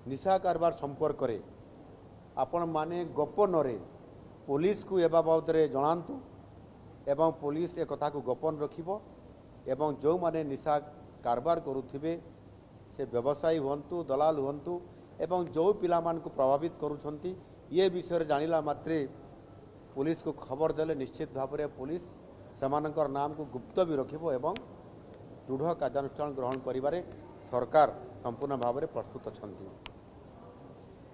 ନିଶା କାରବାର ସମ୍ପର୍କରେ ଆପଣମାନେ ଗୋପନରେ ପୋଲିସକୁ ଏ ବାବଦରେ ଜଣାନ୍ତୁ ଏବଂ ପୋଲିସ ଏ କଥାକୁ ଗୋପନ ରଖିବ ଏବଂ ଯେଉଁମାନେ ନିଶା କାରବାର କରୁଥିବେ, ସେ ବ୍ୟବସାୟୀ ହୁଅନ୍ତୁ, ଦଲାଲ ହୁଅନ୍ତୁ ଏବଂ ଯେଉଁ ପିଲାମାନଙ୍କୁ ପ୍ରଭାବିତ କରୁଛନ୍ତି, ଇଏ ବିଷୟରେ ଜାଣିଲା ମାତ୍ରେ ପୋଲିସକୁ ଖବର ଦେଲେ ନିଶ୍ଚିତ ଭାବରେ ପୋଲିସ ସେମାନଙ୍କର ନାମକୁ ଗୁପ୍ତ ବି ରଖିବ ଏବଂ ଦୃଢ଼ କାର୍ଯ୍ୟାନୁଷ୍ଠାନ ଗ୍ରହଣ କରିବାରେ ସରକାର ସମ୍ପୂର୍ଣ୍ଣ ଭାବରେ ପ୍ରସ୍ତୁତ ଅଛନ୍ତି।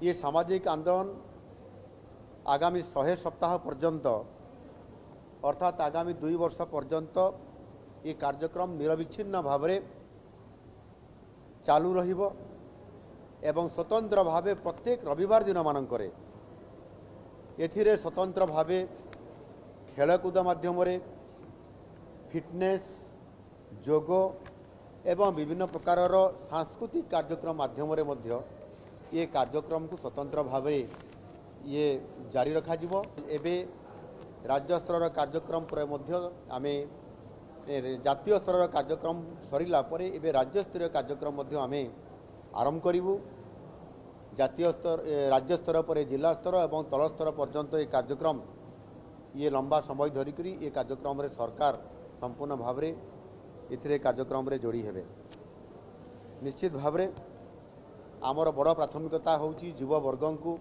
ଇଏ ସାମାଜିକ ଆନ୍ଦୋଳନ ଆଗାମୀ 100 ସପ୍ତାହ ପର୍ଯ୍ୟନ୍ତ, ଅର୍ଥାତ୍ ଆଗାମୀ 2 ବର୍ଷ ପର୍ଯ୍ୟନ୍ତ ଏ କାର୍ଯ୍ୟକ୍ରମ ନିରବିଚ୍ଛିନ୍ନ ଭାବରେ ଚାଲୁ ରହିବ ଏବଂ ସ୍ୱତନ୍ତ୍ର ଭାବେ ପ୍ରତ୍ୟେକ ରବିବାର ଦିନମାନଙ୍କରେ ଏଥିରେ ସ୍ୱତନ୍ତ୍ର ଭାବେ ଖେଳକୁଦ ମାଧ୍ୟମରେ ଫିଟନେସ୍, ଯୋଗ ଏବଂ ବିଭିନ୍ନ ପ୍ରକାରର ସାଂସ୍କୃତିକ କାର୍ଯ୍ୟକ୍ରମ ମାଧ୍ୟମରେ ମଧ୍ୟ ଏ କାର୍ଯ୍ୟକ୍ରମକୁ ସ୍ୱତନ୍ତ୍ର ଭାବରେ ଇଏ ଜାରି ରଖାଯିବ। ଏବେ ରାଜ୍ୟ ସ୍ତରର କାର୍ଯ୍ୟକ୍ରମ ପରେ ମଧ୍ୟ ଆମେ ଜାତୀୟ ସ୍ତରର କାର୍ଯ୍ୟକ୍ରମ ସରିଲା ପରେ ଏବେ ରାଜ୍ୟସ୍ତରୀୟ କାର୍ଯ୍ୟକ୍ରମ ମଧ୍ୟ ଆମେ ଆରମ୍ଭ କରିବୁ। ଜାତୀୟ ସ୍ତର, ରାଜ୍ୟ ସ୍ତର ପରେ ଜିଲ୍ଲା ସ୍ତର ଏବଂ ତଳ ସ୍ତର ପର୍ଯ୍ୟନ୍ତ ଏ କାର୍ଯ୍ୟକ୍ରମ ଇଏ ଲମ୍ବା ସମୟ ଧରିକରି ଏ କାର୍ଯ୍ୟକ୍ରମରେ ସରକାର ସମ୍ପୂର୍ଣ୍ଣ ଭାବରେ ଏଥିରେ କାର୍ଯ୍ୟକ୍ରମରେ ଯୋଡ଼ି ହେବେ। ନିଶ୍ଚିତ ଭାବରେ ଆମର ବଡ଼ ପ୍ରାଥମିକତା ହେଉଛି ଯୁବବର୍ଗଙ୍କୁ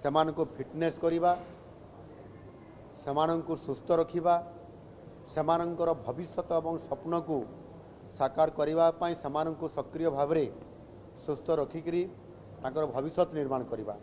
ସେମାନଙ୍କୁ ଫିଟନେସ୍ କରିବା, ସେମାନଙ୍କୁ ସୁସ୍ଥ ରଖିବା, ସେମାନଙ୍କର ଭବିଷ୍ୟତ ଏବଂ ସ୍ୱପ୍ନକୁ ସାକାର କରିବା ପାଇଁ ସେମାନଙ୍କୁ ସକ୍ରିୟ ଭାବରେ ସୁସ୍ଥ ରଖିକରି ତାଙ୍କର ଭବିଷ୍ୟତ ନିର୍ମାଣ କରିବା।